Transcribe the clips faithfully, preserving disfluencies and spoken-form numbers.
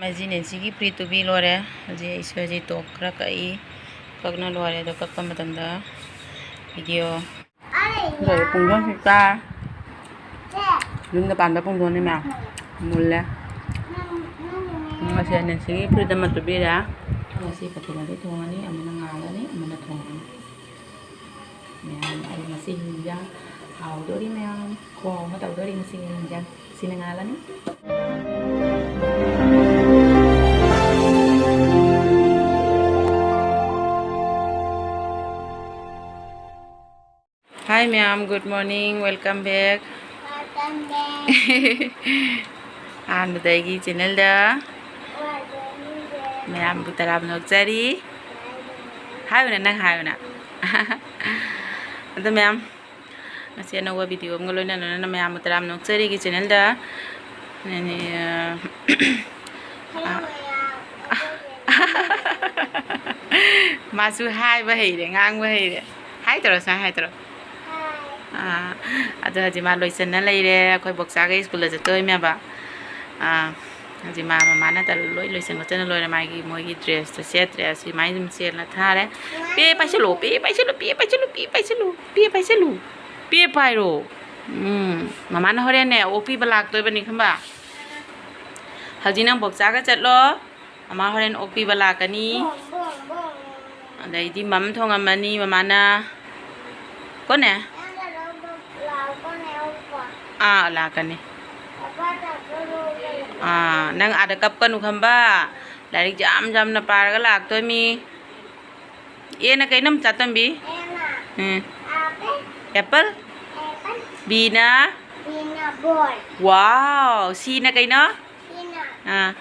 ꯍꯧꯖꯤꯛ ꯅꯦꯟꯁꯤꯒꯤ ꯐꯨꯔꯤꯠ ꯇꯨꯕꯤ ꯂꯣꯏꯔꯦ꯫ ꯍꯧꯖꯤꯛ ꯑꯩꯁꯨ ꯍꯧꯖꯤꯛ ꯇꯣꯞ ꯈꯔ ꯀꯛꯏ꯫ ꯀꯛꯅ ꯂꯣꯏꯔꯦ꯫ ꯑꯗꯣ ꯀꯛꯄ ꯃꯇꯝꯗ ꯚꯤꯗꯤꯑꯣ ꯂꯣꯏꯔꯦ꯫ ꯄꯨꯡ ꯀꯌꯥꯃꯨꯛ ꯇꯥꯔꯦ? ꯌꯨꯝꯗ ꯄꯥꯟꯕ ꯄꯨꯡꯗꯣꯟꯅꯤ ꯃꯌꯥꯝ꯫ ꯃꯨꯜꯂꯦ꯫ ꯉꯁꯤ ꯅꯦꯟꯁꯤꯒꯤ ꯐꯨꯔꯤꯠ ꯑꯃ ꯇꯨꯕꯤꯔꯦ꯫ ꯉꯁꯤ ꯄꯥꯊꯨꯝ ꯑꯅꯤ ꯊꯣꯡꯉꯅꯤ, ꯑꯃꯅ ꯉꯥꯜꯂꯅꯤ, ꯑꯃꯅ ꯊꯣꯡꯉꯅꯤ꯫ ꯃꯌꯥꯝ, ꯑꯩ ꯉꯁꯤ ꯍꯤꯟꯖꯥꯡ ꯍꯥꯎꯗꯣꯔꯤ ꯃꯌꯥꯝ꯫ ꯈꯨꯍꯥꯎ ꯑꯃ ꯇꯧꯗꯣꯔꯤ ꯉꯁꯤ ꯍꯤꯟꯖꯥꯡ꯫ ꯁꯤꯅ ꯉꯥꯜꯂꯅꯤ꯫ Hi ꯃꯌꯥꯝ, good morning, welcome back꯫ Welcome back꯫ ꯑꯍꯥꯟꯕꯗ ꯑꯩꯒꯤ ꯆꯦꯅꯦꯜꯗ ꯃꯌꯥꯝꯕꯨ ꯇꯔꯥꯝꯅ ꯑꯣꯛꯆꯔꯤ꯫ ꯍꯥꯏꯌꯨꯅꯦ, ꯅꯪ ꯍꯥꯏꯌꯨꯅꯦ꯫ ꯑꯗꯣ ꯃꯌꯥꯝ, ꯉꯁꯤ ꯑꯅꯧꯕ ꯚꯤꯗꯤꯑꯣ ꯑꯃꯒ ꯂꯣꯏꯅꯅ ꯃꯌꯥꯝꯕꯨ ꯇꯔꯥꯝꯅ ꯑꯣꯛꯆꯔꯤꯒꯤ ꯆꯦꯅꯦꯜꯗ꯫ ꯃꯥꯁꯨ ꯍꯥꯏꯕ ꯍꯩꯔꯦ, ꯉꯥꯡꯕ ꯍꯩꯔꯦ꯫ ꯍꯥꯏ ꯇꯧꯔꯣ, ꯁꯨꯃꯥꯏꯅ ꯍꯥꯏ ꯇꯧꯔꯣ꯫ ꯑꯥ, ꯑꯗꯣ ꯍꯧꯖꯤꯛ ꯃꯥ ꯂꯣꯏꯁꯟꯅ ꯂꯩꯔꯦ꯫ ꯑꯩꯈꯣꯏ ꯕꯣꯛꯆꯥꯒ ꯁ꯭ꯀꯨꯜꯗ ꯆꯠꯇꯣꯏꯅꯦꯕ꯫ ꯑꯥ, ꯍꯧꯖꯤꯛ ꯃꯥ, ꯃꯃꯥꯅ ꯇ-, ꯂꯣꯏ ꯂꯣꯏꯁꯟ ꯈꯣꯠꯆꯟꯅ ꯂꯣꯏꯔꯦ꯫ ꯃꯥꯒꯤ, ꯃꯣꯏꯒꯤ ꯗ꯭ꯔꯦꯁꯇꯣ ꯁꯦꯠꯇ꯭ꯔꯦ꯫ ꯑꯁꯤ ꯃꯥꯏ ꯑꯗꯨꯝ ꯁꯦꯠꯅ ꯊꯥꯔꯦ꯫ ꯄꯦ ꯄꯥꯏꯁꯤꯜꯂꯨ, ꯄꯦ ꯄꯥꯏꯁꯤꯜꯂꯨ, ꯄꯦ ꯄꯥꯏꯁꯤꯜꯂꯨ, ꯄꯦ ꯄꯥꯏꯁꯤꯜꯂꯨ, ꯄꯦ ꯄꯥꯏꯁꯤꯜꯂꯨ꯫ ꯄꯦ ꯄꯥꯏꯔꯣ꯫ ꯎꯝ, ꯃꯃꯥꯅ ꯍꯣꯔꯦꯟꯅꯦ ꯑꯣꯛꯄꯤꯕ ꯂꯥꯛꯇꯣꯏꯕꯅꯤ ꯈꯪꯕ꯫ ꯍꯧꯖꯤꯛ ꯅꯪ ꯕꯣꯛꯆꯥꯒ ꯆꯠꯂꯣ꯫ ꯃꯃꯥ ꯍꯣꯔꯦꯟ ꯑꯣꯛꯄꯤꯕ ꯂꯥꯛꯀꯅꯤ꯫ ꯑꯗꯩꯗꯤ ꯃꯝ ꯊꯣꯡꯉꯝꯃꯅꯤ ꯃꯃꯥꯅ꯫ ꯀꯣꯅꯦ? ꯑꯥ, ꯂꯥꯛꯀꯅꯤ꯫ ꯑꯥ, ꯅꯪ ꯑꯥꯗ ꯀꯞꯀꯅꯨ ꯈꯪꯕ꯫ ꯂꯥꯏꯔꯤꯛ ꯌꯥꯝ ꯌꯥꯝꯅ ꯄꯥꯔꯒ ꯂꯥꯛꯇꯣꯏꯃꯤ꯫ ꯑꯦꯅ ꯀꯩꯅꯣ, ꯆꯥꯇꯣꯝꯕꯤ? ꯎꯝ꯫ ꯑꯦꯄꯜ? ꯕꯤꯅ? ꯋꯥꯎ! ꯁꯤꯅ ꯀꯩꯅꯣ? ꯑꯥ꯫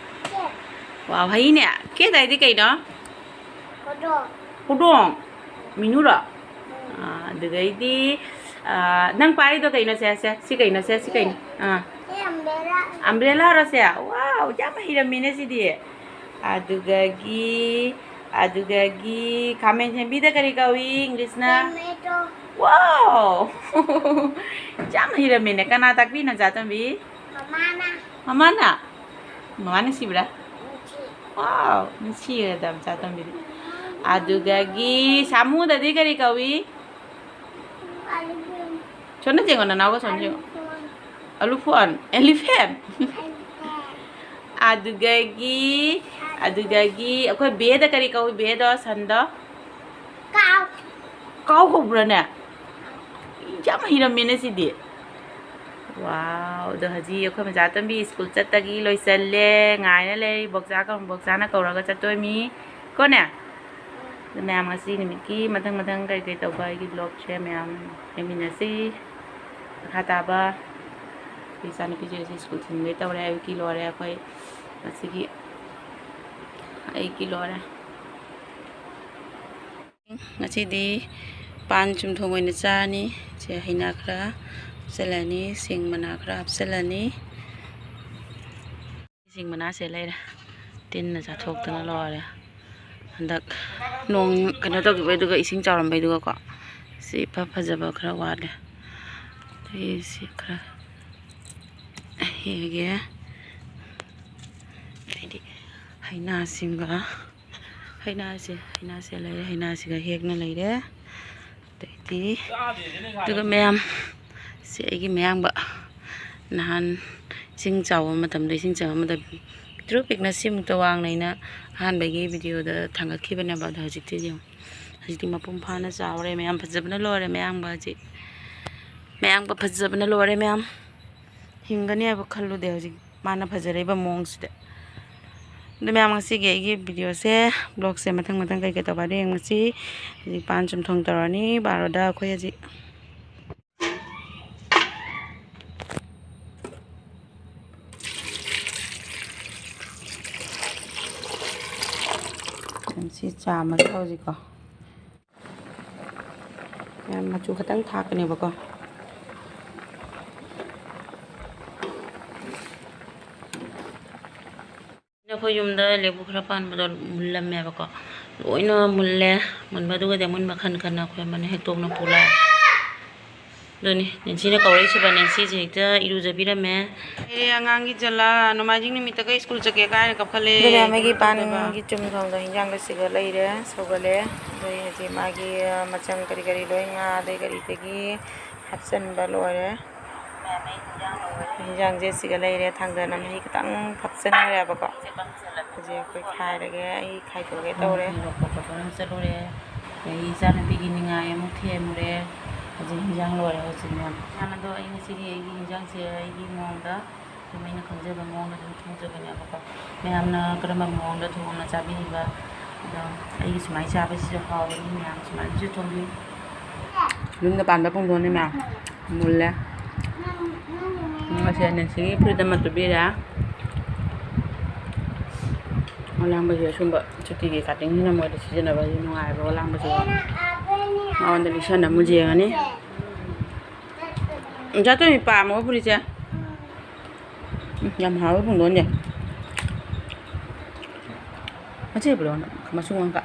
ꯋꯥꯎ, ꯍꯩꯅꯦ꯫ ꯀꯦꯠ ꯍꯥꯏꯗꯤ ꯀꯩꯅꯣ? ꯍꯧꯗꯣꯡ꯫ ꯃꯤꯅꯨꯔꯣ? ꯑꯥ, ꯑꯗꯨꯗꯩꯗꯤ, ꯑꯥ, ꯅꯪ ꯄꯥꯏꯔꯤꯗꯣ ꯀꯩꯅꯣ? ꯁꯦ, ꯁꯦ, ꯁꯤ ꯀꯩꯅꯣ? ꯁꯦ, ꯁꯤ ꯀꯩꯅꯣ? ꯑꯥ꯫ ꯑꯝꯕ꯭ꯔꯦꯂꯥꯔꯣ ꯁꯦ? ꯋꯥꯎ, ꯌꯥꯝ ꯍꯩꯔꯝꯃꯤꯅꯦ ꯁꯤꯗꯤ꯫ ꯑꯗꯨꯗꯒꯤ, ꯑꯗꯨꯗꯒꯤ ꯈꯥꯃꯦꯟ ꯁꯦꯝꯕꯤꯗ ꯀꯔꯤ ꯀꯧꯏ ꯏꯪꯂꯤꯁꯅ? ꯇꯣꯃꯦꯇꯣ꯫ ꯋꯥꯎ! ꯌꯥꯝ ꯍꯩꯔꯝꯃꯤꯅꯦ꯫ ꯀꯅꯥ ꯇꯥꯛꯄꯤꯅꯣ, ꯆꯥꯇꯣꯝꯕꯤ? ꯃꯃꯥꯅ꯫ ꯃꯃꯥꯅ? ꯃꯃꯥ ꯅꯨꯡꯁꯤꯕ꯭ꯔꯥ? Wow, ꯅꯨꯡꯁꯤꯒ꯭ꯔꯦꯗ ꯃꯆꯥ ꯇꯣꯝꯕꯤꯗꯤ꯫ ꯑꯗꯨꯗꯒꯤ ꯁꯥꯃꯨꯗꯗꯤ ꯀꯔꯤ ꯀꯧꯏ? ꯁꯣꯝꯗ ꯌꯦꯡꯉꯣ, ꯅꯅꯥꯎꯒ ꯁꯣꯝꯗ ꯌꯦꯡꯉꯣ꯫ ꯑꯂꯨꯐꯣꯟ, elephant꯫ ꯑꯗꯨꯗꯒꯤ, ꯑꯗꯨꯗꯒꯤ ꯑꯩꯈꯣꯏ ꯕꯦꯗ ꯀꯔꯤ ꯀꯧꯏ? ꯕꯦꯗꯣ, ꯁꯟꯗꯣ? ꯀꯥꯎ ꯀꯧꯕ꯭ꯔꯥꯅꯦ? ꯌꯥꯝ ꯍꯩꯔꯝꯃꯦꯅꯦ ꯁꯤꯗꯤ꯫ ꯋꯥꯎ, ꯑꯗꯣ ꯍꯧꯖꯤꯛ ꯑꯩꯈꯣꯏ ꯃꯆꯥ ꯇꯣꯝꯕꯤ ꯁ꯭ꯀꯨꯜ ꯆꯠꯇꯒꯤ ꯂꯣꯏꯁꯜꯂꯦ꯫ ꯉꯥꯏꯅ ꯂꯩꯔꯤ ꯕꯣꯛꯆꯥ ꯀꯧ-, ꯕꯣꯛꯆꯥꯅ ꯀꯧꯔꯒ ꯆꯠꯇꯣꯏꯃꯤ꯫ ꯀꯣꯅꯦ? ꯑꯗꯣ ꯃꯌꯥꯝ ꯉꯁꯤ ꯅꯨꯃꯤꯠꯀꯤ ꯃꯊꯪ ꯃꯊꯪ ꯀꯩ ꯀꯩ ꯇꯧꯕ ꯑꯩꯒꯤ vlogꯁꯦ ꯃꯌꯥꯝ ꯌꯦꯡꯃꯤꯟꯅꯁꯤ꯫ ꯃꯈꯥ ꯇꯥꯕ ꯑꯩ ꯏꯆꯥꯅꯨꯄꯤꯁꯦ ꯍꯧꯖꯤꯛ ꯁ꯭ꯀꯨꯜ ꯊꯤꯟꯕꯩ ꯇꯧꯔꯦ꯫ ꯑꯌꯨꯛꯀꯤ ꯂꯣꯏꯔꯦ ꯑꯩꯈꯣꯏ ꯉꯁꯤꯒꯤ꯫ ꯑꯌꯨꯛꯀꯤ ꯂꯣꯏꯔꯦ꯫ ꯉꯁꯤꯗꯤ ꯄꯥꯟ ꯆꯨꯝꯊꯣꯡ ꯑꯣꯏꯅ ꯆꯥꯔꯅꯤ꯫ ꯁꯦ ꯍꯩꯅꯥ ꯈꯔ ꯍꯥꯞꯆꯤꯜꯂꯅꯤ, ꯁꯤꯡ ꯃꯅꯥ ꯈꯔ ꯍꯥꯞꯆꯤꯜꯂꯅꯤ꯫ ꯁꯤꯡ ꯃꯅꯥꯁꯦ ꯂꯩꯔꯦ, ꯇꯤꯟꯅ ꯆꯥꯊꯣꯛꯇꯅ ꯂꯣꯏꯔꯦ꯫ ꯍꯟꯗꯛ ꯅꯣꯡ ꯀꯩꯅꯣ ꯇꯧꯈꯤꯕꯩꯗꯨꯒ, ꯏꯁꯤꯡ ꯆꯥꯎꯔꯝꯕꯩꯗꯨꯒꯀꯣ, ꯁꯤ ꯏꯐ ꯐꯖꯕ ꯈꯔ ꯋꯥꯠꯂꯦ꯫ ꯑꯗꯩ ꯁꯤ ꯈꯔ ꯍꯦꯛꯑꯒꯦ꯫ ꯑꯗꯩꯗꯤ ꯍꯩꯅꯥꯁꯤꯡꯒ ꯍꯩꯅꯥꯁꯦ, ꯍꯩꯅꯥꯁꯦ ꯂꯩꯔꯦ, ꯍꯩꯅꯥꯁꯤꯒ ꯍꯦꯛꯅ ꯂꯩꯔꯦ꯫ ꯑꯗꯩꯗꯤ, ꯑꯗꯨꯒ ꯃꯌꯥꯝ, ꯁꯤ ꯑꯩꯒꯤ ꯃꯌꯥꯝꯕ, ꯅꯍꯥꯟ ꯏꯁꯤꯡ ꯆꯥꯎꯕ ꯃꯇꯝꯗ, ꯏꯁꯤꯡ ꯆꯪꯕ ꯃꯇꯝꯗ ꯄꯤꯛꯇ꯭ꯔꯨ ꯄꯤꯛꯅ ꯁꯤꯃꯨꯛꯇ ꯋꯥꯡꯅ ꯑꯩꯅ ꯑꯍꯥꯟꯕꯒꯤ videoꯗ ꯊꯥꯡꯒꯠꯈꯤꯕꯅꯦꯕ꯫ ꯑꯗꯣ ꯍꯧꯖꯤꯛꯇꯤ ꯌꯦꯡꯉꯨ, ꯍꯧꯖꯤꯛꯇꯤ ꯃꯄꯨꯡ ꯐꯥꯅ ꯆꯥꯎꯔꯦ ꯃꯌꯥꯝ, ꯐꯖꯕꯅ ꯂꯣꯏꯔꯦ ꯃꯌꯥꯝꯕ ꯍꯧꯖꯤꯛ꯫ ꯃꯌꯥꯝꯕ ꯐꯖꯕꯅ ꯂꯣꯏꯔꯦ ꯃꯌꯥꯝ꯫ ꯍꯤꯡꯒꯅꯤ ꯍꯥꯏꯕ ꯈꯜꯂꯨꯗꯦ ꯍꯧꯖꯤꯛ ꯃꯥꯅ ꯐꯖꯔꯛꯏꯕ ꯃꯑꯣꯡꯁꯤꯗ꯫ ꯑꯗꯨ ꯃꯌꯥꯝ, ꯉꯁꯤꯒꯤ ꯑꯩꯒꯤ videoꯁꯦ, vlogꯁꯦ ꯃꯊꯪ ꯃꯊꯪ ꯀꯩꯀꯩ ꯇꯧꯕ ꯍꯥꯏꯗꯣ ꯌꯦꯡꯉꯁꯤ꯫ ꯍꯧꯖꯤꯛ ꯄꯥꯟ ꯆꯨꯝꯊꯣꯡ ꯇꯧꯔꯅꯤ ꯕꯥꯔꯣꯗ ꯑꯩꯈꯣꯏ ꯍꯧꯖꯤꯛ꯫ ꯁꯤ ꯆꯥꯝꯃꯁꯦ ꯍꯧꯖꯤꯛꯀꯣ꯫ ꯃꯌꯥꯝ ꯃꯆꯨ ꯈꯛꯇꯪ ꯊꯥꯛꯀꯅꯦꯕꯀꯣ꯫ ꯑꯩꯈꯣꯏ ꯌꯨꯝꯗ ꯂꯦꯕꯨ ꯈꯔ ꯄꯥꯟꯕꯗꯣ ꯃꯨꯜꯂꯝꯃꯦꯕꯀꯣ, ꯂꯣꯏꯅ ꯃꯨꯜꯂꯦ꯫ ꯃꯨꯟꯕꯗꯨꯒꯗꯤ ꯑꯃꯨꯟꯕ ꯈꯟ ꯈꯟꯅ ꯑꯩꯈꯣꯏ ꯑꯃꯅ ꯍꯦꯛꯇꯣꯛꯅ ꯄꯨ ꯂꯥꯛꯑꯦ꯫ ꯑꯗꯨꯅꯤ, ꯅꯦꯟꯁꯤꯅ ꯀꯧꯔꯛꯏꯁꯤꯕ꯫ ꯅꯦꯟꯁꯤꯁꯦ ꯍꯦꯛꯇ ꯏꯔꯨꯖꯕꯤꯔꯝꯃꯦ꯫ ꯑꯦ, ꯑꯉꯥꯡꯒꯤ ꯖꯂꯥ, ꯅꯣꯡꯃꯥꯏꯖꯤꯡ ꯅꯨꯃꯤꯠꯇꯒ ꯁ꯭ꯀꯨꯜ ꯆꯠꯀꯦ ꯀꯥꯏꯅ ꯀꯞꯈꯠꯂꯦ꯫ ꯑꯗꯨꯅꯦ, ꯃꯣꯏꯒꯤ ꯀꯩꯅꯣ ꯇꯧꯗꯕ꯫ ꯄꯥꯟꯒꯤ ꯆꯨꯝ ꯊꯣꯡꯗꯣ ꯍꯤꯟꯖꯥꯡꯒ ꯁꯤꯒ ꯂꯩꯔꯦ, ꯁꯧꯒꯠꯂꯦ꯫ ꯑꯗꯩ ꯍꯧꯖꯤꯛ ꯃꯥꯒꯤ, ꯑ, ꯃꯆꯪ ꯀꯔꯤ ꯀꯔꯤ ꯂꯣꯏ ꯉꯥꯗꯩ ꯀꯔꯤꯗꯒꯤ ꯍꯥꯞꯆꯤꯟꯕ ꯂꯣꯏꯔꯦ꯫ ꯍꯤꯟꯖꯥꯡꯁꯦ ꯁꯤꯒ ꯂꯩꯔꯦ, ꯊꯥꯡꯗꯅ ꯃꯍꯤ ꯈꯤꯇꯪ ꯍꯥꯞꯆꯤꯟꯈ꯭ꯔꯦꯕꯀꯣ꯫ ꯍꯧꯖꯤꯛ ꯑꯩꯈꯣꯏ ꯈꯥꯏꯔꯒꯦ, ꯑꯩ ꯈꯥꯏꯗꯣꯛꯑꯒꯦ ꯇꯧꯔꯦ꯫ ꯃꯣꯔꯣꯛ ꯀꯣꯠꯄ ꯊꯣꯛꯅ ꯆꯠꯂꯨꯔꯦ꯫ ꯑꯗꯩ ꯏꯆꯥꯅꯨꯄꯤꯒꯤ ꯅꯤꯡꯉꯥꯏ ꯑꯃꯨꯛ ꯊꯦꯝꯃꯨꯔꯦ꯫ ꯍꯧꯖꯤꯛ ꯍꯤꯟꯖꯥꯡ ꯂꯣꯏꯔꯦ ꯍꯧꯖꯤꯛꯅꯦ꯫ ꯃꯌꯥꯝ ꯑꯗꯣ ꯑꯩ ꯉꯁꯤꯒꯤ ꯑꯩꯒꯤ ꯍꯤꯟꯖꯥꯡꯁꯦ ꯑꯩꯒꯤ ꯃꯑꯣꯡꯗ ꯑꯗꯨꯝ ꯑꯩꯅ ꯈꯪꯖꯕ ꯃꯑꯣꯡꯗ ꯑꯗꯨꯝ ꯊꯣꯡꯖꯕꯅꯦꯕꯀꯣ꯫ ꯃꯌꯥꯝꯅ ꯀꯔꯝꯕ ꯃꯑꯣꯡꯗ ꯊꯣꯡꯅ ꯆꯥꯕꯤꯔꯤꯕ? ꯑꯗꯣ ꯑꯩꯒꯤ ꯁꯨꯃꯥꯏꯅ ꯆꯥꯕꯁꯤꯁꯨ ꯍꯥꯎꯕꯅꯤ, ꯃꯌꯥꯝ ꯁꯨꯃꯥꯏꯅꯁꯨ ꯊꯣꯡꯕꯤꯌꯨ꯫ ꯌꯨꯝꯗ ꯄꯥꯟꯕ ꯄꯨꯡꯗꯣꯟꯅꯤ ꯃꯌꯥꯝ꯫ ꯃꯨꯜꯂꯦ꯫ ꯉꯁꯤ ꯅꯦꯟꯁꯤꯒꯤ ꯐꯨꯔꯤꯠ ꯑꯃ ꯇꯨꯕꯤꯔꯦ꯫ ꯑꯣꯂꯥꯡꯕꯁꯦ ꯑꯁꯨꯝꯕ ꯁꯨꯇꯤꯒꯤ ꯀꯥꯇꯤꯡꯁꯤꯅ ꯃꯣꯏꯗ ꯁꯤꯖꯤꯟꯅꯕꯁꯦ ꯅꯨꯡꯉꯥꯏꯕ ꯑꯣꯂꯥꯡꯕꯁꯦ꯫ ꯃꯉꯣꯟꯗ ꯂꯤꯠꯁꯟꯅ ꯑꯃꯨꯛ ꯌꯦꯡꯉꯅꯤ꯫ ꯏꯆꯥ ꯇꯣꯝꯕꯤ ꯄꯥꯝꯃꯕ ꯐꯨꯔꯤꯠꯁꯦ? ꯎꯝ, ꯌꯥꯝ ꯍꯥꯎꯋꯦ ꯄꯨꯡꯗꯣꯟꯁꯦ꯫ ꯃꯆꯦ ꯄꯨꯔꯛꯑꯣꯅ ꯃꯆꯨ ꯉꯥꯡꯀ꯫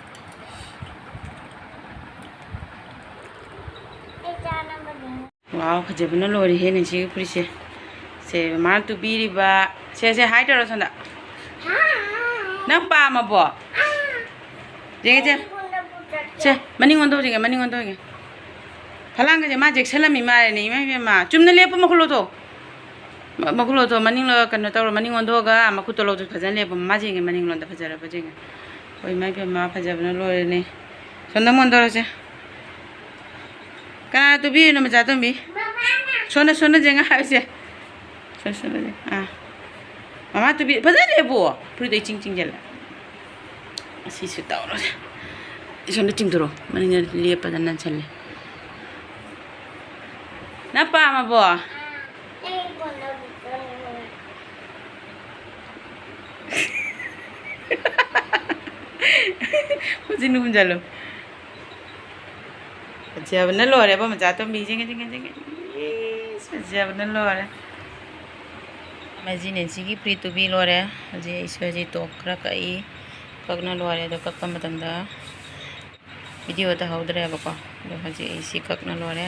ꯋꯥꯎ, ꯐꯖꯕꯅ ꯂꯣꯏꯔꯦꯍꯦ ꯅꯦꯟꯁꯤꯒꯤ ꯐꯨꯔꯤꯠꯁꯦ꯫ ꯁꯦ, ꯃꯥꯅ ꯇꯨꯕꯤꯔꯤꯕ꯫ ꯁꯦ, ꯁꯦ, ꯍꯥꯏ ꯇꯧꯔꯣ ꯁꯣꯝꯗ꯫ ꯅꯪ ꯄꯥꯝꯃꯕꯣ? ꯌꯦꯡꯒꯦ, ꯁꯦ꯫ ꯁꯦ, ꯃꯅꯤꯡ ꯑꯣꯟꯊꯣꯛ ꯌꯦꯡꯒꯦ, ꯃꯅꯤꯡ ꯑꯣꯟꯊꯣꯛ ꯌꯦꯡꯒꯦ꯫ ꯐꯂꯥꯡꯒꯁꯦ ꯃꯥ ꯌꯦꯛꯁꯜꯂꯝꯃꯤ ꯃꯥꯜꯂꯦꯅꯦ, ꯏꯃꯥ ꯏꯕꯦꯝꯃ꯫ ꯆꯨꯝꯅ ꯂꯦꯞꯄꯨ, ꯃꯈꯨꯠ ꯂꯧꯊꯣꯛ꯫ ꯃ-, ꯃꯈꯨꯠ ꯂꯧꯊꯣꯛ, ꯃꯅꯤꯡ ꯂꯣ-, ꯀꯩꯅꯣ ꯇꯧꯔꯣ, ꯃꯅꯤꯡ ꯑꯣꯟꯊꯣꯛꯑꯒ ꯃꯈꯨꯠꯇꯣ ꯂꯧꯊꯣꯛ, ꯐꯖꯅ ꯂꯦꯞꯄꯨ꯫ ꯃꯥ ꯌꯦꯡꯒꯦ, ꯃꯅꯤꯡꯂꯣꯝꯗ ꯐꯖꯔꯕ ꯌꯦꯡꯒꯦ꯫ ꯍꯣꯏ, ꯏꯃꯥ ꯏꯕꯦꯝꯃ, ꯐꯖꯕꯅ ꯂꯣꯏꯔꯦꯅꯦ꯫ ꯁꯣꯝꯗ ꯑꯃꯨꯛ ꯑꯣꯟꯊꯣꯔꯛꯁꯦ꯫ ꯀꯅꯥꯅ ꯇꯨꯕꯤꯔꯤꯅꯣ, ꯃꯆꯥ ꯇꯣꯝꯕꯤ? ꯁꯣꯝꯗ, ꯁꯣꯝꯗ ꯌꯦꯡꯉ ꯍꯥꯏꯔꯨꯁꯦ꯫ ꯁꯣꯝꯗ, ꯁꯣꯝꯗ ꯌꯦꯡꯉ꯫ ꯑꯥ꯫ ꯃꯃꯥ ꯇꯨꯕꯤ-, ꯐꯖꯅ ꯂꯦꯞꯄꯨ꯫ ꯐꯨꯔꯤꯠꯇꯣ ꯏꯆꯤꯡ ꯆꯤꯡꯁꯤꯜꯂꯦ꯫ ꯑꯁꯤꯁꯨ ꯇꯧꯔꯁꯦ꯫ ꯁꯣꯝꯗ ꯆꯤꯡꯊꯣꯔꯛꯑꯣ꯫ ꯃꯅꯤꯡꯗ ꯂꯦꯞꯄꯗ ꯅꯟꯁꯜꯂꯦ꯫ ꯅꯪ ꯄꯥꯝꯃꯕꯣ? ꯍꯧꯖꯤꯛ ꯅꯨꯡꯖꯜꯂꯨ꯫ ꯐꯖꯕꯅ ꯂꯣꯏꯔꯦꯕ, ꯃꯆꯥ ꯇꯣꯝꯕꯤ꯫ ꯌꯦꯡꯉꯦ, ꯌꯦꯡꯉꯦ, ꯌꯦꯡꯉꯦ꯫ ꯏꯁ, ꯐꯖꯕꯅ ꯂꯣꯏꯔꯦ꯫ ꯃꯁꯤ ꯅꯦꯟꯁꯤꯒꯤ ꯐꯨꯔꯤꯠ ꯇꯨꯕꯤ ꯂꯣꯏꯔꯦ꯫ ꯍꯧꯖꯤꯛ ꯑꯩꯁꯨ ꯍꯧꯖꯤꯛ ꯇꯣꯞ ꯈꯔ ꯀꯛꯏ꯫ ꯀꯛꯅ ꯂꯣꯏꯔꯦ꯫ ꯑꯗꯣ ꯀꯛꯄ ꯃꯇꯝꯗ video ꯇꯧꯍꯧꯗ꯭ꯔꯦꯕꯀꯣ꯫ ꯑꯗꯣ ꯍꯧꯖꯤꯛ ꯑꯩ ꯁꯤ ꯀꯛꯅ ꯂꯣꯏꯔꯦ꯫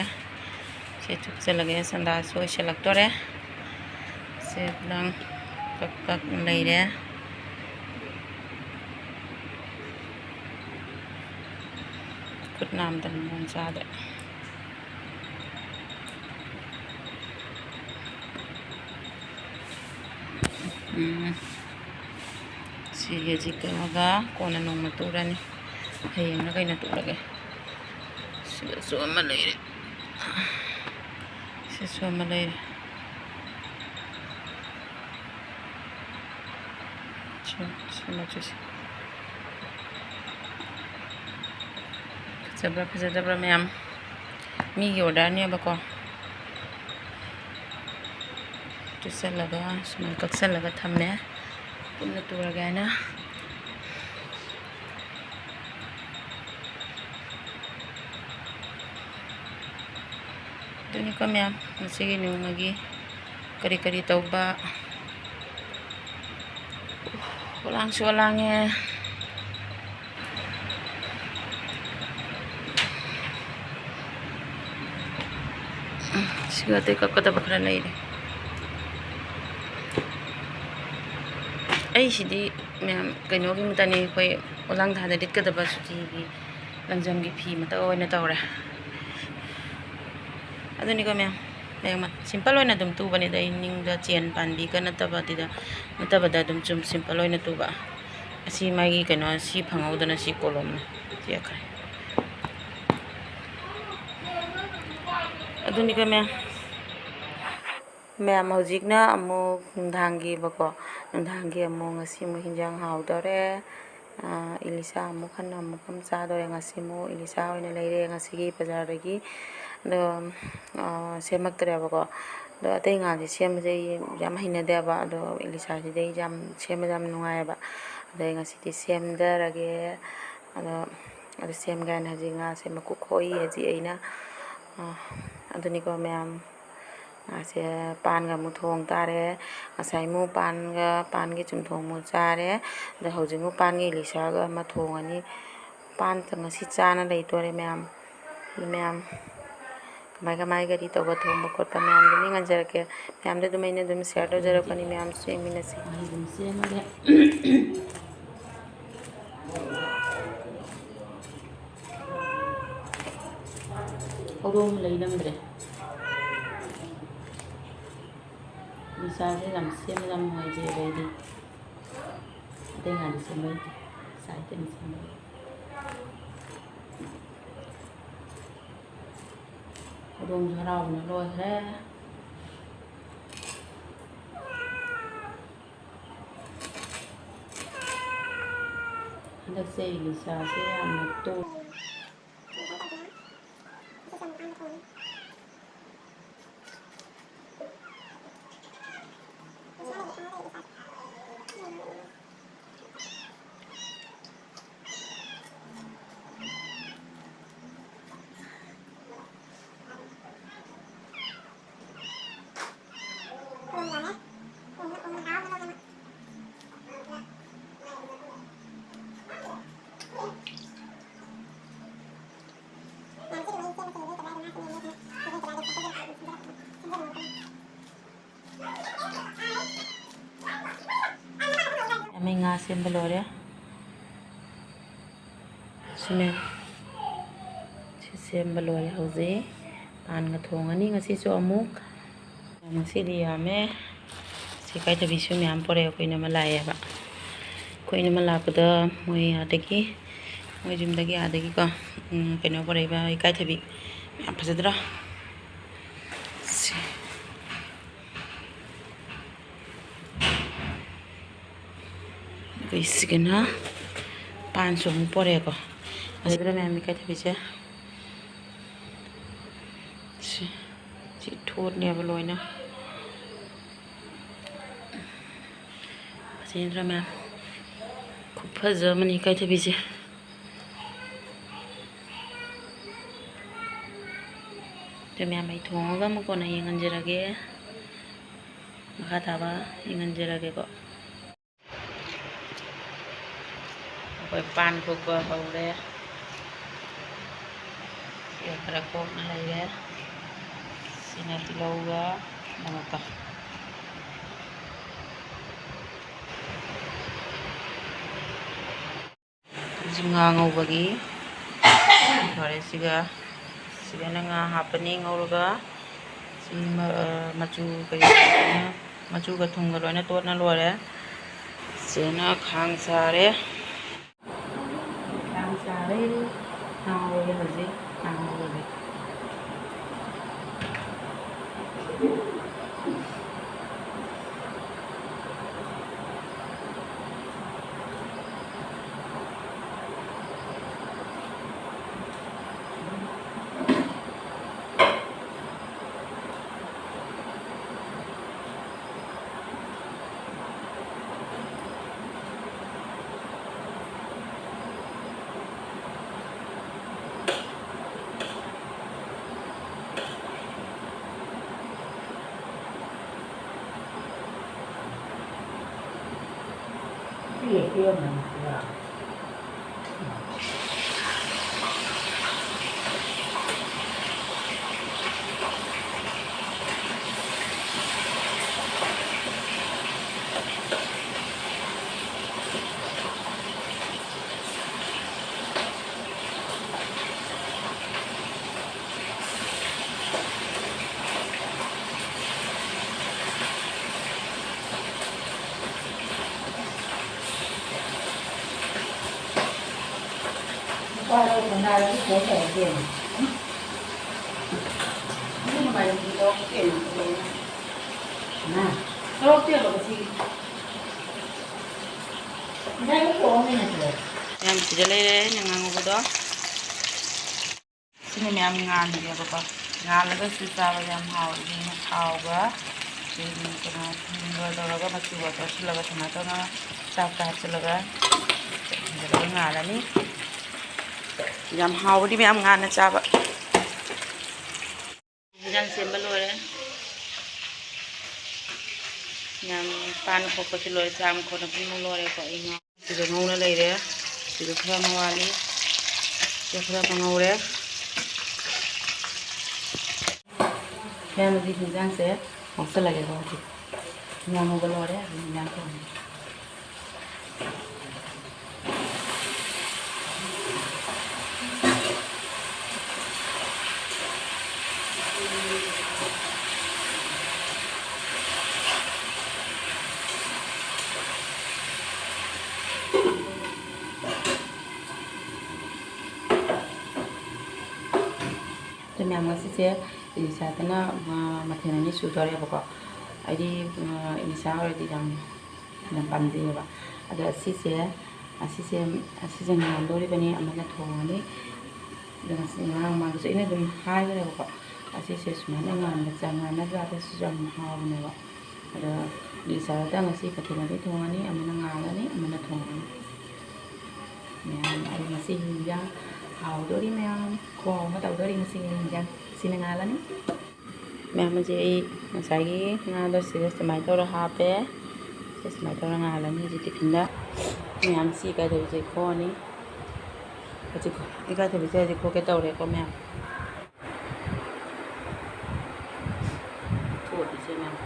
ꯁꯦ ꯊꯨꯞꯆꯜꯂꯒꯦ, ꯁꯟꯗꯥꯁꯨ ꯑꯣꯏꯁꯜꯂꯛꯇꯣꯔꯦ꯫ ꯁꯦ ꯈꯨꯗꯥꯡ ꯀꯛ ꯀꯛ ꯂꯩꯔꯦ꯫ ꯈꯨꯠ ꯅꯥꯝꯗꯅ ꯃꯑꯣꯡ ꯆꯥꯗ꯭ꯔꯦ꯫ ꯎꯝ꯫ ꯁꯤ ꯍꯧꯖꯤꯛ ꯀꯛꯑꯒ ꯀꯣꯟꯅ ꯅꯣꯡꯃ ꯇꯨꯔꯅꯤ꯫ ꯍꯌꯦꯡꯅ ꯀꯩꯅꯣ ꯇꯨꯔꯒꯦ꯫ ꯁꯤꯗꯁꯨ ꯑꯃ ꯂꯩꯔꯦ꯫ ꯁꯤꯁꯨ ꯑꯃ ꯂꯩꯔꯦ꯫ ꯁꯤ, ꯁꯤ ꯃꯆꯨꯁꯦ꯫ ꯐꯖꯕ꯭ꯔꯥ ꯐꯖꯗꯕ꯭ꯔꯥ ꯃꯌꯥꯝ? ꯃꯤꯒꯤ orderꯅꯦꯕꯀꯣ꯫ ꯇꯨꯁꯜꯂꯒ ꯁꯨꯃꯥꯏꯅ ꯀꯛꯁꯜꯂꯒ ꯊꯝꯃꯦ꯫ ꯄꯨꯟꯅ ꯇꯨꯔꯒꯦ ꯍꯥꯏꯅ꯫ ꯑꯗꯨꯅꯤꯀꯣ ꯃꯌꯥꯝ, ꯉꯁꯤꯒꯤ ꯅꯣꯡꯃꯒꯤ ꯀꯔꯤ ꯀꯔꯤ ꯇꯧꯕ꯫ ꯑꯣꯂꯥꯡꯁꯨ ꯑꯣꯂꯥꯡꯉꯦ꯫ ꯁꯤꯒ ꯑꯇꯩ ꯀꯛꯀꯗꯕ ꯈꯔ ꯂꯩꯔꯦ꯫ ꯑꯩꯁꯤꯗꯤ ꯃꯌꯥꯝ ꯀꯩꯅꯣꯒꯤ ꯃꯇꯅꯤ, ꯑꯩꯈꯣꯏ ꯑꯣꯂꯥꯡ ꯊꯥꯗ ꯂꯤꯠꯀꯗꯕ ꯁꯨꯇꯤꯒꯤ ꯂꯪꯖꯝꯒꯤ ꯐꯤ ꯃꯇ ꯑꯣꯏꯅ ꯇꯧꯔꯦ꯫ ꯑꯗꯨꯅꯤꯀꯣ ꯃꯌꯥꯝ, ꯃꯌꯥꯝ simple ꯑꯣꯏꯅ ꯑꯗꯨꯝ ꯇꯨꯕꯅꯤꯗ, ꯑꯩ ꯅꯤꯡꯗ ꯆꯦꯟ ꯄꯥꯟꯕꯤꯒ ꯅꯠꯇꯕꯗ, ꯅꯠꯇꯕꯗ ꯑꯗꯨꯝ ꯆꯨꯝ simple ꯑꯣꯏꯅ ꯇꯨꯕ꯫ ꯑꯁꯤ ꯃꯥꯒꯤ ꯀꯩꯅꯣ, ꯁꯤ ꯐꯪꯍꯧꯗꯅ ꯁꯤ ꯀꯣꯂꯣꯝꯅ ꯇꯦꯛꯈ꯭ꯔꯦ꯫ ꯑꯗꯨꯅꯤꯀꯣ ꯃꯌꯥꯝ꯫ ꯃꯌꯥꯝ, ꯍꯧꯖꯤꯛꯅ ꯑꯃꯨꯛ ꯅꯨꯡꯗꯥꯡꯒꯤꯕꯀꯣ, ꯅꯨꯡꯗꯥꯡꯒꯤ ꯑꯃꯨꯛ ꯉꯁꯤ ꯑꯃꯨꯛ ꯍꯤꯟꯖꯥꯡ ꯍꯥꯎꯗꯣꯔꯦ꯫ ꯑꯥ, ꯏꯂꯤꯁꯥ ꯑꯃꯨꯛ ꯍꯟꯅ ꯑꯃꯨꯛ ꯀꯝ ꯆꯥꯗꯣꯔꯦ꯫ ꯉꯁꯤ ꯑꯃꯨꯛ ꯏꯂꯤꯁꯥ ꯑꯣꯏꯅ ꯂꯩꯔꯦ ꯉꯁꯤꯒꯤ ꯕꯖꯥꯔꯗꯒꯤ꯫ ꯑꯗꯣ, ꯑꯥ, ꯁꯦꯝꯃꯛꯇ꯭ꯔꯦꯕꯀꯣ꯫ ꯑꯗꯣ ꯑꯇꯩ ꯉꯥꯁꯦ ꯁꯦꯝꯕꯁꯦ ꯑꯩ ꯌꯥꯝ ꯍꯩꯅꯗꯦꯕ꯫ ꯑꯗꯣ ꯏꯂꯤꯁꯥꯁꯤꯗꯤ ꯑꯩ ꯌꯥꯝ ꯁꯦꯝꯕꯁꯦ ꯌꯥꯝ ꯅꯨꯡꯉꯥꯏꯌꯦꯕ꯫ ꯑꯗꯣ ꯑꯩ ꯉꯁꯤꯗꯤ ꯁꯦꯝꯗꯔꯒꯦ꯫ ꯑꯗꯣ, ꯑꯗꯣ ꯁꯦꯝꯒꯦ ꯍꯥꯏꯅ ꯍꯧꯖꯤꯛ ꯉꯥꯁꯦ ꯃꯀꯨꯞ ꯈꯣꯛꯏ ꯍꯧꯖꯤꯛ ꯑꯩꯅ꯫ ꯑꯥ, ꯑꯗꯨꯅꯤꯀꯣ ꯃꯌꯥꯝ꯫ ꯉꯥꯁꯦ ꯄꯥꯟꯒ ꯑꯃꯨꯛ ꯊꯣꯡ ꯇꯥꯔꯦ꯫ ꯉꯁꯥꯏ ꯑꯃꯨꯛ ꯄꯥꯟꯒ, ꯄꯥꯟꯒꯤ ꯆꯝꯊꯣꯡ ꯑꯃꯨꯛ ꯆꯥꯔꯦ꯫ ꯑꯗ ꯍꯧꯖꯤꯛ ꯑꯃꯨꯛ ꯄꯥꯟꯒ ꯏꯂꯤꯁꯥꯒ ꯑꯃ ꯊꯣꯡꯉꯅꯤ꯫ ꯄꯥꯟꯇ ꯉꯁꯤ ꯆꯥꯅ ꯂꯩꯗꯣꯔꯦ ꯃꯌꯥꯝ꯫ ꯑꯗꯨ ꯃꯌꯥꯝ ꯀꯃꯥꯏ ꯀꯃꯥꯏ ꯀꯔꯤ ꯇꯧꯕ, ꯊꯣꯡꯕ ꯈꯣꯠꯄ ꯃꯌꯥꯝꯗꯨꯅꯤ ꯉꯟꯖꯔꯛꯀꯦ꯫ ꯃꯌꯥꯝꯗ ꯑꯗꯨꯝ ꯑꯩꯅ ꯑꯗꯨꯝ share ꯇꯧꯖꯔꯛꯄꯅꯤ, ꯃꯌꯥꯝꯁꯨ ꯌꯦꯡꯃꯤꯟꯅꯁꯤ꯫ ꯃꯍꯤ ꯑꯗꯨꯝ ꯁꯦꯝꯃꯒꯦ꯫ ꯍꯧꯗꯣꯡ ꯂꯩꯔꯝꯗ꯭ꯔꯦ꯫ ꯅꯤꯁꯥꯁꯦ ꯌꯥꯝ ꯁꯦꯝꯕ ꯌꯥꯝ ꯅꯨꯡꯉꯥꯏꯖꯩꯕ ꯑꯩꯗꯤ꯫ ꯑꯇꯩ ꯍꯥꯟꯅ ꯁꯦꯝꯕ ꯍꯩꯇꯦ꯫ ꯁꯥꯏꯠꯇꯅꯤ ꯁꯦꯝꯕ꯫ ꯍꯧꯗꯣꯡꯁꯨ ꯍꯔꯥꯎꯕꯅ ꯂꯣꯏꯈ꯭ꯔꯦ꯫ ꯍꯟꯗꯛꯁꯦ ꯑꯩ ꯅꯤꯁꯥꯁꯦ ꯌꯥꯝꯅ ꯇꯣꯛ ꯌꯥꯝꯃꯦ, ꯉꯥ ꯁꯦꯝꯕ ꯂꯣꯏꯔꯦ꯫ ꯁꯤꯅꯦ꯫ ꯁꯤ ꯁꯦꯝꯕ ꯂꯣꯏꯔꯦ ꯍꯧꯖꯤꯛ꯫ ꯄꯥꯟꯒ ꯊꯣꯡꯉꯅꯤ ꯉꯁꯤꯁꯨ ꯑꯃꯨꯛ꯫ ꯉꯁꯤꯗꯤ ꯌꯥꯝꯃꯦ꯫ ꯁꯤ ꯏꯀꯥꯏꯊꯕꯤꯁꯨ ꯃꯌꯥꯝ ꯄꯣꯔꯛꯑꯦ, ꯑꯩꯈꯣꯏ ꯏꯅꯝꯃ ꯂꯥꯛꯑꯦꯕ꯫ ꯑꯩꯈꯣꯏ ꯏꯅꯝꯃ ꯂꯥꯛꯄꯗ ꯃꯣꯏ ꯑꯥꯗꯒꯤ, ꯃꯣꯏ ꯌꯨꯝꯗꯒꯤ ꯑꯥꯗꯒꯤꯀꯣ, ꯎꯝ, ꯀꯩꯅꯣ ꯄꯣꯔꯛꯏꯕ, ꯏꯀꯥꯏꯊꯕꯤ꯫ ꯌꯥꯝ ꯐꯖꯗ꯭ꯔꯣ? ꯁꯤ꯫ ꯑꯗꯨꯒ ꯁꯤꯒꯤꯅ ꯄꯥꯟꯁꯨ ꯑꯃꯨꯛ ꯄꯣꯔꯛꯑꯦꯀꯣ꯫ ꯑꯁꯤꯗ ꯃꯌꯥꯝ ꯏꯀꯥꯏꯊꯕꯤꯁꯦ꯫ ꯁꯤ, ꯁꯤ ꯊꯣꯠꯅꯦꯕ ꯂꯣꯏꯅ꯫ ꯐꯖꯩ ꯅꯠꯇ꯭ꯔꯥ ꯃꯌꯥꯝ? ꯈꯨꯐꯖ ꯑꯃꯅꯤ ꯏꯀꯥꯏꯊꯕꯤꯁꯦ꯫ ꯑꯗꯨ ꯃꯌꯥꯝ ꯑꯩ ꯊꯣꯡꯉꯒ ꯑꯃꯨꯛ ꯀꯣꯟꯅ ꯌꯦꯡꯍꯟꯖꯔꯒꯦ꯫ ꯃꯈꯥ ꯇꯥꯕ ꯌꯦꯡꯍꯟꯖꯔꯒꯦꯀꯣ꯫ ꯑꯩꯈꯣꯏ ꯄꯥꯟ ꯈꯣꯛꯄ ꯍꯧꯔꯦ꯫ ꯁꯤꯒ ꯈꯔ ꯀꯣꯛꯅ ꯂꯩꯔꯦ꯫ ꯁꯤꯅ ꯇꯤꯜꯍꯧꯒ ꯃꯉꯛꯀ꯫ ꯍꯧꯖꯤꯛ ꯉꯥ ꯉꯧꯕꯒꯤ ꯂꯣꯏꯔꯦ꯫ ꯁꯤꯒ, ꯁꯤꯒꯅ ꯉꯥ ꯍꯥꯞꯄꯅꯤ ꯉꯧꯔꯒ꯫ ꯁꯤ ꯃ-, ꯃꯆꯨ ꯀꯩ-, ꯃꯆꯨꯒ ꯊꯨꯝꯒ ꯂꯣꯏꯅ ꯇꯣꯠꯅ ꯂꯣꯏꯔꯦ꯫ ꯁꯤꯅ ꯈꯥꯡ ꯁꯥꯔꯦ꯫ ꯈꯥꯡ ꯁꯥꯔꯦ꯫ ꯈꯥꯡ ꯉꯧꯔꯒꯦ ꯍꯧꯖꯤꯛ꯫ ꯈꯥꯡ ꯉꯧꯔꯒꯦ꯫ ꯌꯥꯝ ꯁꯤꯗ ꯂꯩꯔꯦ, ꯑꯩꯅ ꯉꯥꯡꯉꯨꯕꯗꯣ꯫ ꯁꯤꯅ ꯃꯌꯥꯝ ꯉꯥꯟꯕꯅꯦꯕꯀꯣ꯫ ꯉꯥꯜꯂꯒꯁꯨ ꯆꯥꯕ ꯌꯥꯝ ꯍꯥꯎꯋꯦ꯫ ꯑꯗꯨꯅ ꯊꯥꯎꯒ, ꯀꯩꯅꯣ, ꯊꯨꯝꯒ ꯇꯧꯔꯒ ꯃꯆꯨꯒ ꯇꯣꯠꯁꯤꯜꯂꯒ ꯁꯨꯃꯥꯏꯅ ꯇꯧꯅ ꯆꯥꯛꯇ ꯍꯥꯞꯆꯤꯜꯂꯒ ꯊꯝꯖꯤꯜꯂꯒ ꯉꯥꯜꯂꯅꯤ꯫ ꯌꯥꯝ ꯍꯥꯎꯕꯅꯤ ꯃꯌꯥꯝ ꯉꯥꯟꯅ ꯆꯥꯕ꯫ ꯍꯤꯟꯖꯥꯡ ꯁꯦꯝꯕ ꯂꯣꯏꯔꯦ꯫ ꯌꯥꯝ ꯄꯥꯟ ꯈꯣꯛꯄꯁꯨ ꯂꯣꯏꯔꯦ, ꯆꯥꯝ ꯈꯣꯠꯄ ꯄꯨꯝꯅꯃꯛ ꯂꯣꯏꯔꯦꯀꯣ꯫ ꯑꯩ ꯉꯥ ꯁꯤꯗ ꯉꯧꯅ ꯂꯩꯔꯦ꯫ ꯁꯤꯗ ꯈꯔ ꯑꯃ ꯋꯥꯠꯂꯤ꯫ ꯁꯤꯗ ꯈꯔ ꯑꯃ ꯉꯧꯔꯦ꯫ ꯃꯌꯥꯝ, ꯑꯗꯨꯗꯤ ꯍꯤꯟꯖꯥꯡꯁꯦ ꯍꯧꯁꯜꯂꯒꯦꯀꯣ꯫ ꯍꯧꯖꯤꯛ ꯍꯤꯟꯖꯥꯡ ꯉꯧꯕ ꯂꯣꯏꯔꯦ, ꯑꯗꯨ ꯍꯤꯟꯖꯥꯡ ꯊꯣꯡꯉꯦ꯫ ꯑꯗꯨ ꯃꯌꯥꯝ, ꯉꯁꯤꯁꯦ ꯏꯂꯤꯁꯥꯗꯅ, ꯑ, ꯃꯊꯦꯜ ꯑꯅꯤ ꯁꯨꯗꯣꯔꯦꯕꯀꯣ꯫ ꯑꯩꯗꯤ, ꯑ, ꯏꯂꯤꯁꯥ ꯑꯣꯏꯔꯗꯤ ꯌꯥꯝ, ꯌꯥꯝ ꯄꯥꯝꯖꯩꯌꯦꯕ꯫ ꯑꯗꯣ ꯑꯁꯤꯁꯦ, ꯑꯁꯤꯁꯦ, ꯑꯁꯤꯁꯦ ꯉꯥꯟꯗꯣꯔꯤꯕꯅꯤ, ꯑꯃꯅ ꯊꯣꯡꯉꯅꯤ꯫ ꯑꯗꯣ ꯉꯁꯤ, ꯉꯔꯥꯡ ꯃꯃꯥꯡꯗꯁꯨ ꯑꯩꯅ ꯑꯗꯨꯝ ꯍꯥꯏꯕꯅꯦꯕꯀꯣ, ꯑꯁꯤꯁꯦ ꯁꯨꯃꯥꯏꯅ ꯉꯥꯟꯕ ꯆꯥ-, ꯉꯥꯟꯅ ꯆꯥꯕꯁꯤꯁꯨ ꯌꯥꯝ ꯍꯥꯎꯕꯅꯦꯕ꯫ ꯑꯗꯣ ꯏꯂꯤꯁꯥꯗ ꯉꯁꯤ ꯃꯊꯦꯜ ꯑꯅꯤ ꯊꯣꯡꯉꯅꯤ, ꯑꯃꯅ ꯉꯥꯜꯂꯅꯤ, ꯑꯃꯅ ꯊꯣꯡꯉꯅꯤ꯫ ꯃꯌꯥꯝ, ꯑꯩ ꯉꯁꯤ ꯍꯤꯟꯖꯥꯡ ꯍꯥꯎꯗꯣꯔꯤ ꯃꯌꯥꯝ, ꯈꯨꯍꯥꯎ ꯑꯃ ꯇꯧꯗꯣꯔꯤ ꯉꯁꯤ ꯍꯤꯟꯖꯥꯡ꯫ ꯁꯤꯅ ꯉꯥꯜꯂꯅꯤ꯫ ꯃꯌꯥꯝ, ꯑꯁꯤ ꯑꯩ ꯉꯁꯥꯏꯒꯤ ꯉꯥꯗꯣ ꯁꯤꯗ ꯁꯨꯃꯥꯏꯅ ꯇꯧꯔ ꯍꯥꯞꯄꯦ꯫ ꯁꯤ ꯁꯨꯃꯥꯏꯅ ꯇꯧꯔ ꯉꯥꯜꯂꯅꯤ ꯍꯧꯖꯤꯛ ꯇꯤꯐꯤꯟꯗ꯫ ꯃꯌꯥꯝ, ꯁꯤ ꯏꯀꯥꯏꯊꯕꯤꯁꯦ ꯈꯣꯛꯑꯅꯤ꯫ ꯍꯧꯖꯤꯛ ꯏꯀꯥꯏꯊꯕꯤꯁꯦ ꯍꯧꯖꯤꯛ ꯈꯣꯛꯀꯦ ꯇꯧꯔꯦꯀꯣ ꯃꯌꯥꯝ꯫ ꯈꯣꯛꯑꯅꯤ ꯁꯤ ꯃꯌꯥꯝ꯫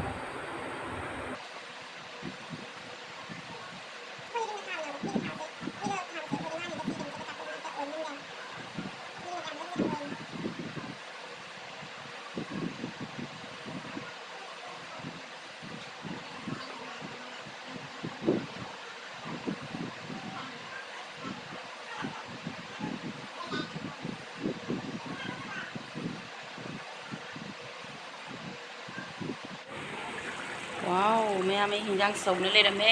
ꯋꯥꯎ, ꯃꯌꯥꯝ, ꯑꯩ ꯍꯤꯟꯖꯥꯡ ꯁꯧꯅ ꯂꯩꯔꯝꯃꯦ꯫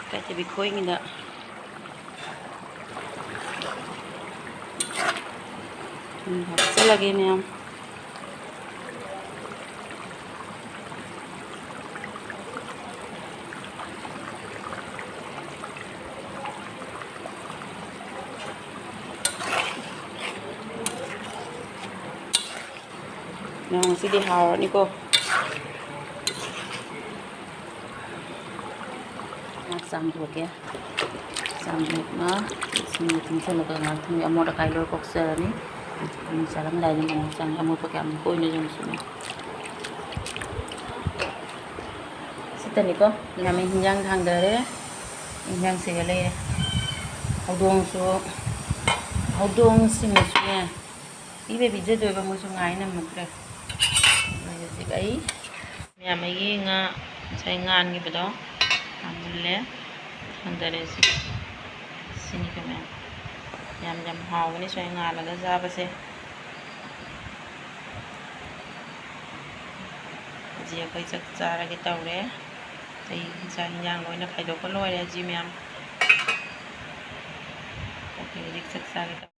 ꯏꯀꯥꯏꯊꯕꯤ ꯈꯣꯏꯉꯩꯗ꯫ ꯎꯝ, ꯍꯥꯞꯆꯤꯜꯂꯒꯦ ꯃꯌꯥꯝ꯫ ꯉꯁꯤꯗꯤ ꯍꯥꯎꯔꯅꯤꯀꯣ꯫ ꯉꯥ ꯆꯥꯝꯊꯣꯛꯀꯦ꯫ ꯆꯥꯝꯊꯣꯛꯅ ꯏꯁꯤꯡꯗ ꯇꯤꯡꯁꯤꯜꯂꯒ ꯉꯥꯏꯍꯥꯛ ꯊꯝꯃꯤ꯫ ꯑꯃꯣꯠ ꯑꯀꯥꯏ ꯂꯣꯏ ꯀꯣꯛꯆꯔꯅꯤ꯫ ꯑꯃꯨꯛ ꯆꯥꯔꯝꯗꯥꯏꯗ ꯑꯃꯨꯛ ꯆꯥꯝꯃꯤ꯫ ꯑꯃꯣꯠꯄ ꯀꯌꯥꯝ ꯀꯣꯏꯅ ꯌꯣꯝꯁꯤꯟꯅꯤ꯫ ꯇꯅꯤꯀꯣ꯫ ꯃꯌꯥꯝ, ꯑꯩ ꯍꯤꯟꯖꯥꯡ ꯊꯥꯡꯗꯔꯦ꯫ ꯍꯤꯟꯖꯥꯡ ꯁꯤꯒ ꯂꯩꯔꯦ꯫ ꯍꯧꯗꯣꯡꯁꯨ, ꯍꯧꯗꯣꯡꯁꯤꯡꯅꯁꯨꯅꯦ ꯄꯤꯕ ꯄꯤꯖꯗꯣꯏꯕ, ꯃꯣꯏꯁꯨ ꯉꯥꯏ ꯉꯝꯃꯛꯇ꯭ꯔꯦ꯫ ꯑꯗꯨꯅ ꯍꯧꯖꯤꯛ ꯑꯩ, ꯃꯌꯥꯝ, ꯑꯩꯒꯤ ꯉꯥ ꯉꯁꯥꯏ ꯉꯥꯟꯈꯤꯕꯗꯣ ꯃꯨꯜꯂꯦ, ꯊꯥꯡꯗꯔꯦ꯫ ꯁꯤ, ꯁꯤꯅꯤꯀꯣ ꯃꯌꯥꯝ꯫ ꯌꯥꯝ, ꯌꯥꯝ ꯍꯥꯎꯕꯅꯤ ꯁꯨꯃꯥꯏꯅ ꯉꯥꯜꯂꯒ ꯆꯥꯕꯁꯦ꯫ ꯍꯧꯖꯤꯛ ꯑꯩꯈꯣꯏ ꯆꯥꯛ ꯆꯥꯔꯒꯦ ꯇꯧꯔꯦ꯫ ꯑꯩ ꯆꯥꯛ ꯍꯤꯟꯖꯥꯡ ꯂꯣꯏꯅ ꯈꯥꯏꯗꯣꯛꯄ ꯂꯣꯏꯔꯦ ꯍꯧꯖꯤꯛ ꯃꯌꯥꯝ꯫ ꯑꯩꯈꯣꯏ ꯍꯧꯖꯤꯛ ꯆꯥꯛ ꯆꯥꯒꯦ ꯇꯧꯔꯦ꯫